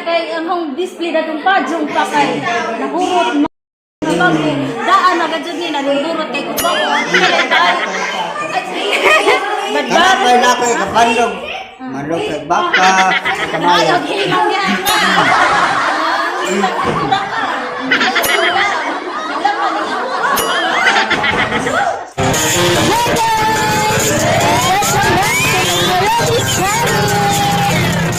kay ang hong display na itong padyong pa kay nahurot mga bago. Daan na gadyo ni nanindurot kay kung bago. Ay, Kana badbar. pa na ko'y kapandog. Manlog kay baka, kamay. Ayaw, hilang yan na. Hey guys! Welcome back to my Melody channel!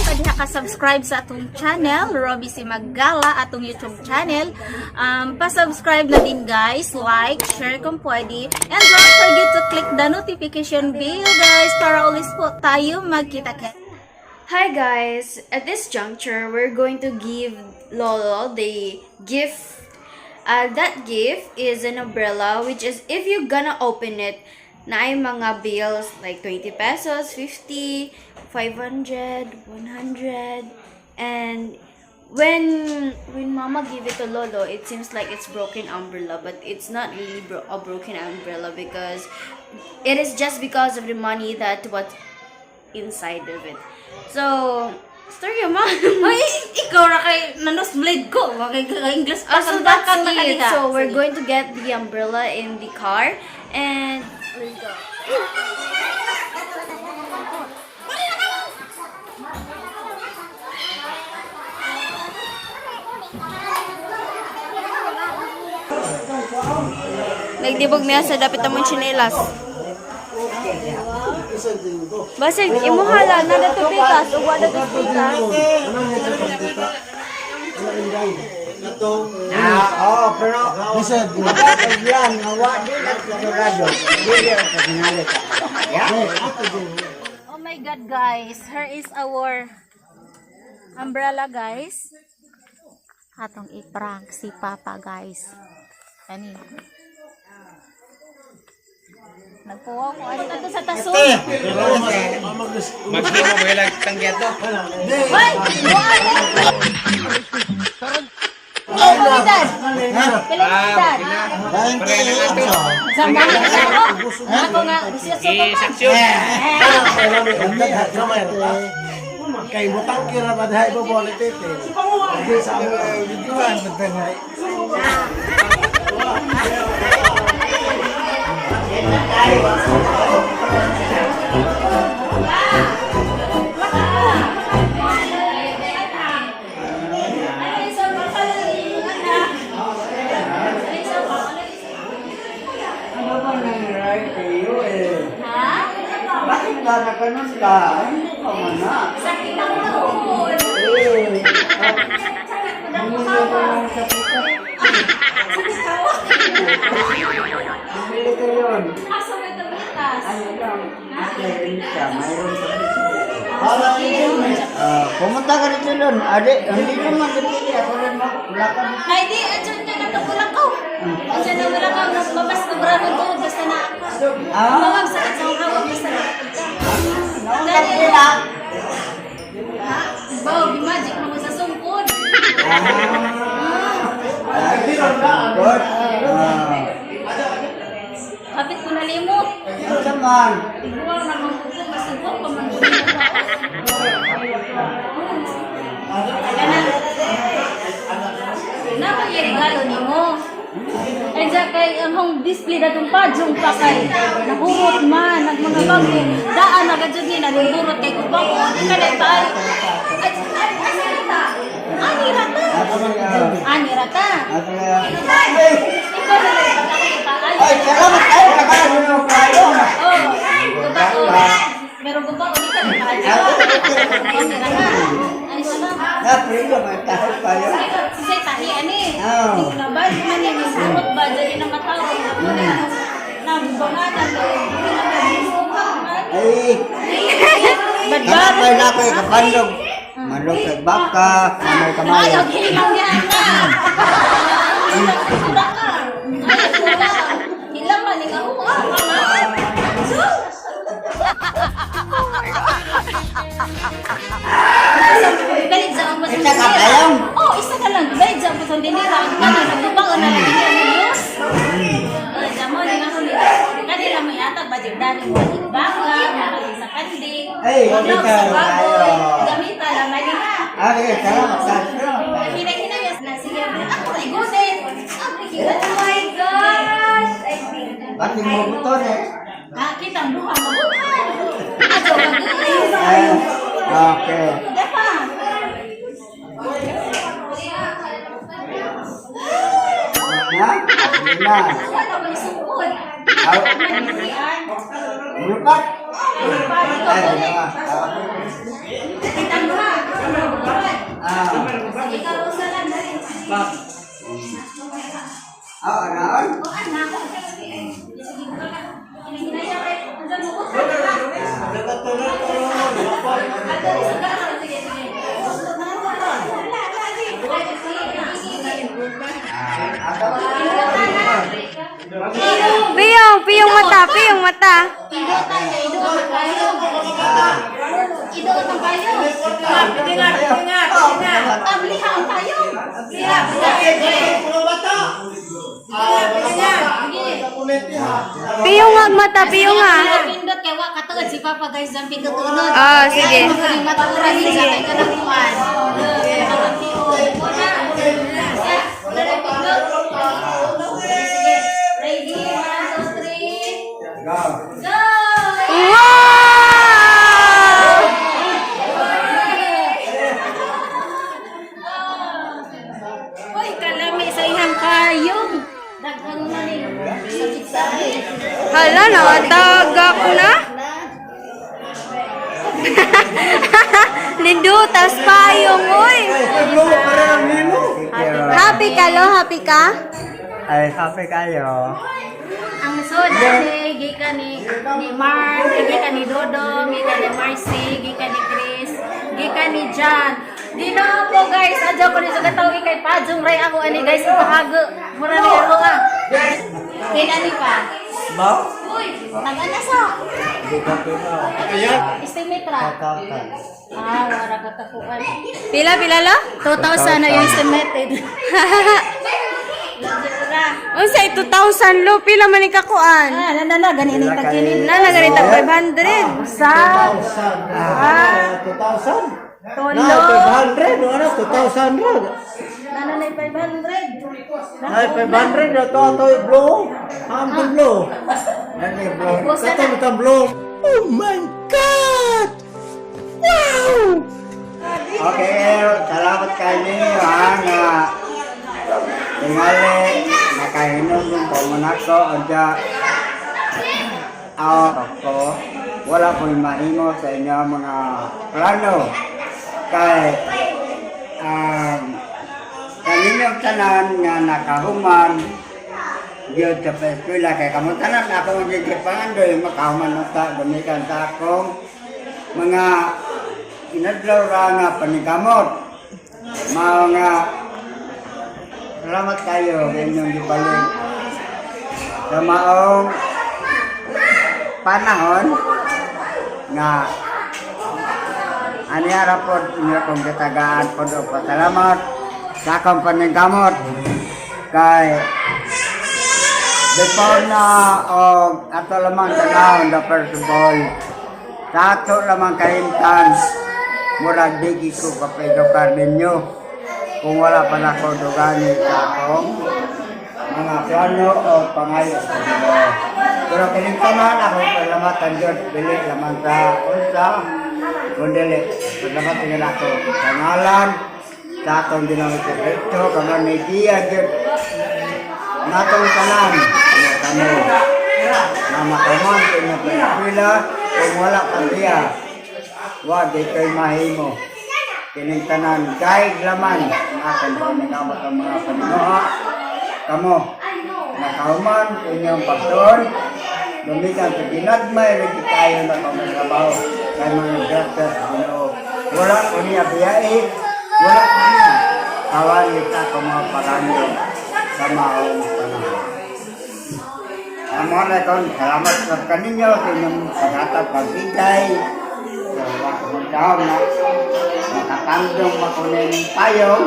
Pwede ka-subscribe sa atong channel, Robbie si Maggala, atong YouTube channel. Pa-subscribe na din guys, like, share kung pwede. And don't forget to click the notification bell guys para always po tayo magkita-kita. Hi guys! At this juncture, we're going to give Lolo the gift. That gift is an umbrella, which is if you're gonna open it, na ay mga bills like 20 pesos, 50, 500, 100, and when Mama gave it to Lolo, it seems like it's broken umbrella, but it's not really a broken umbrella because it is just because of the money that what inside of it. So, story mo. Ay, ikaw ra kay nanosblade ko. Wakay ka English pa. Ah, so that's Kandakan na it. kaniha. So we're Sige. going to get the umbrella in the car and let's go. Nagdibog niya sa dapit among tsinelas. Basig, imuhala na dato pikas ug wala to pikas. Ah, oo, pero kapag yan, wa di na sigurado. Dili ang kasinali ka. Ya? Oh my God, guys. Here is our umbrella, guys. Atong i-prank si Papa, guys. Ani. Nagpuwaw ko. Ano tato sa taso? Maghimo mo ilang tanggiato. Hoy! Buwan! Pila edad? Pila edad? Sa mga ako. Ako nga, siya sa Eh, saksyon. Kay butang kira ba dahil mo bola tete. Hindi sa ako videoan magtangay. Ano ba nangyari kayo eh? Bakit ba nakanon ka? Hindi pa man na. Sakit ang tuhod. Eh, Sakit mo bumili ka lang sa puta. Bumili ka yun. Asa may tablitas? Ano lang, mayroon siya, mayroon pa rin siya. Ah, pumunta ka rito doon. Ade, hindi naman dito. Ako rin mo. Wala ka dito. Ay, di, adyan ka na wala ko. Adyan na wala ka, mabas na bravo tuhod, basta na ako. Ah? Mawag sakit sa hawak, basta na ako. Naunang sila. Ha? Wow, magic mo sa sungkod. Ah, good. Ah, Kapit ko nalimot. ano man? Igual na mangkuko, masugot pa man. Na kay regalo nimo. Ay dyan kay ang hong display na itong padyong pa kay nahurot man nag mga bago daan na gadyo ni nanindurot kay kung bago di ka na tayo. Ay, ay, asa rata? Ani rata? Ani rata? Ako na. Ikaw na lang ako ipaayo. Ay, salamat kayo. Nakaano na kayo. Oh, guba ko. Meron guba ko dito. Okay na ka. Ano siya na? Na, prito, may tayo kayo. Sisay tahi ani. Oo. Nabal man yan yung surot ba dyan na mataw. Nabangatan ko. Ay, Badbar. Kanapay na ko'y kapandog. Manlog kay baka, kamay kamay. Ayaw, hilang yan na. Sura ka. Ayaw, sura. Hilang man, nga huwa. Balik sa ang Isa ka payong? Oh, isa ka lang. Balik sa ang pasundinira. Ang tanan nagtubang na lang niya ni Diyos. Oh, jamo ni nga huli. Kanila mo yata ba di dani mo baka, balik sa kandi. Ay, Wala sa baboy. tayo. Gamita lang lagi ha. Ah, sige, salamat. Salamat. Hinay-hinay na sige. Ako ay gusin. Ako Oh my gosh! I think. Bakit mo buto eh? Ah, kitang duha mabutan. Ato mabutan. Ay, okay. Depa. Ha? Hindi na. Wala ba sungkod? Aw, Manian. Lupat. Pa dito Ay, ulit. ah, Kitang duha. ah. Sige ka usa lang dali. Ah, ano? O anak. Sige ka. Hinay kay andyan mo. Sige, sige. Ah, ato. Piyong, piyong mata, piyong mata. Idotan kay idoot ang payong. Idoot ang payong. Tabliha ang payong. Liha, Mga bata! Ah, mga bata! Kulit ha. Piyong nga mata, piyong nga. Pindot kay wa katuod si Papa guys ang pindot unod. Ah, sige. Magaling maturan ni sa kay kanang kuan. Sige. Ready? 1, 2, 3. Go. Go! Wow! Uy, kalami sa iyang payong. Daghang na ni sakit-sakit. Hala, nakatagak na. Nindutas payong, uy. Ay, bro, para ang nilo. Happy ka, lo? Happy ka? Ay, happy kayo. Ang sod ni gikan ni Mark, gikan ni Dodong, gikan ni Marcy, gikan ni Chris, gikan ni John. Ginoo po guys, adyo ko ni sa katawi kay Pajong Ray ako ani guys pahago. Mura ni ako ah. Kailan ni pa? Ba? Uy, taga na sa. Hindi ka pino. Estimate ra. 2,000. Ah, wala ka takuan. Pila, pila, lo? 2,000 na yung estimated. Unsa, 2,000, lo? Pila man ni kakuan? Ah, na na na gani ni tagkinin. Na, na, ganito, 500. Sa 2,000. Ah, 2,000. Tolo. Na, 500. Ano, 2,000 ra. Na na na 500. Ay, 500 na to ato blow. Ang blow. Ano bro? Usa Kato na. bitang blow. Oh my God! Wow! Okay, salamat kayo ninyo ha nga tingali nakahinom ng pamunako adya ako wala ko'y mahimo sa inyo mga plano kay kaninyong tanan nga nakahuman gyud sa eskwela kay kamo tanan ako ang gigipangandoy makahuman unta gumikan sa akong mga inadlaw ra nga panikamot mao nga salamat kayo sa inyong gipalit sa maong panahon nga ani ara pod inyo kong gitagaan pod og pasalamat sa akong paningkamot kay before na og ato lamang tanawon the first of all sa ato lamang kahimtang murag digi ko kapedokar ninyo kung wala pa nako dugani sa akong mga plano o pangayo sa Ginoo. Pero kining tanan ako palamatan Dios dili lamang sa unsa kundi palamatan nila ako sa ngalan sa atong Ginoong Kristo kamo ni Giya Dios natong tanan nga kamo na makaman sa inyong pagpila kung wala pa siya wa di ko'y mahimo kining tanan dahil laman ang akong paningkamot ang mga paninguha kamo nakahuman sa inyong pagtuon lumikan sa ginagmay lagi kayo na pamagtrabaho kay mga grasya sa Ginoo. Wala ko niya biyai, wala ko niya kawani sa akong mga parangyo sa maong panahon. Amo na kon, salamat sa kaninyo sa inyong paghatag pagbigay. Sa wala ko taon na. Nakatandong ba ko ng payong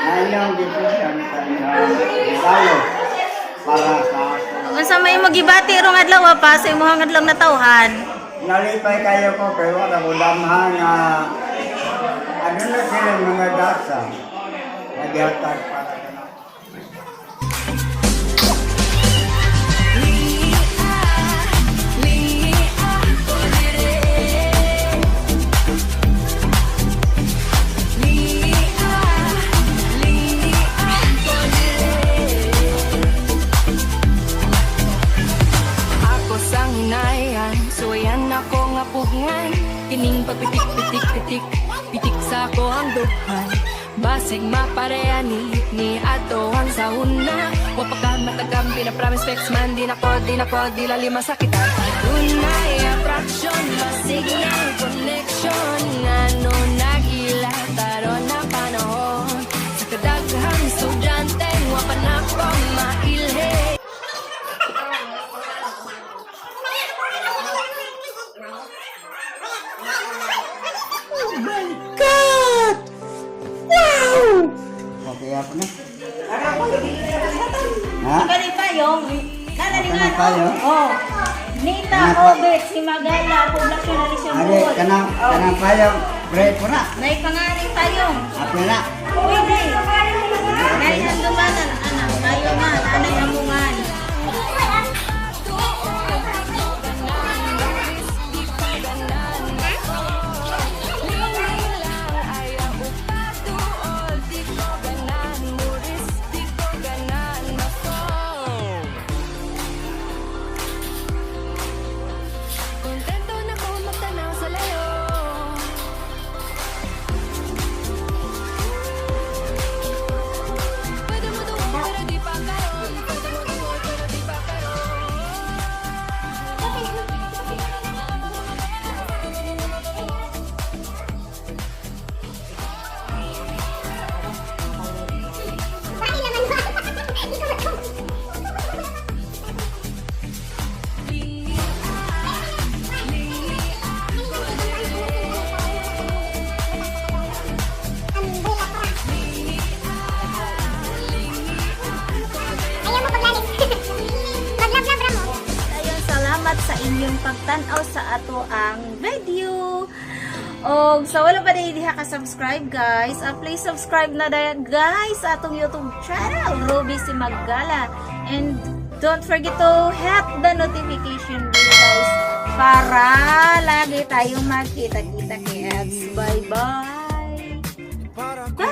na inyong desisyon sa inyong regalo para sa ako. Unsa may magibati rong adlaw pa sa imong adlaw na tawhan? Nalipay kayo ko kay wala ko damhan nga ano na sila mga dasa nagyatag para kanako. Ako sang hinayan, suwayan ako nga pugngan. Kining pagpitik, pitik, pitik, pitik sa ako ang dughan. Basig mapareha ni ato ang sauna. Wa pa ka matagam, pinapromise specs man. Di nako, di nako, di lalima sakitan. Dunay attraction, basig ng connection. Ngano nagila, taron na panahon. Sa kadaghang estudyante, wa pa nako mailhe. Okay ako na. Ha? Kani payong. Kana ni Kana nga payong? Oh. Nita Kana pa- Obet si Magala poblasyon na siya Ari, kanang, kanang payong, pre ko na. Nay panganing payong. Apo na. Pwede. Nay handumanan anak tayo nga anay amungan. Kontento na ko magtanaw sa layo. Pwede mo duol pero di pa karon. Pwede mo duol pero di pa karon. Ayaw mo paglalis. Maglablab ra mo. Ayun, salamat sa inyong pagtan-aw sa ato ang video. Og sa wala pa dahil diha ka subscribe guys, please subscribe na dayon guys sa atong YouTube channel, Ruby si Maggala. And don't forget to hit the notification bell guys para lagi tayong magkita-kita kids. Bye-bye! Bye!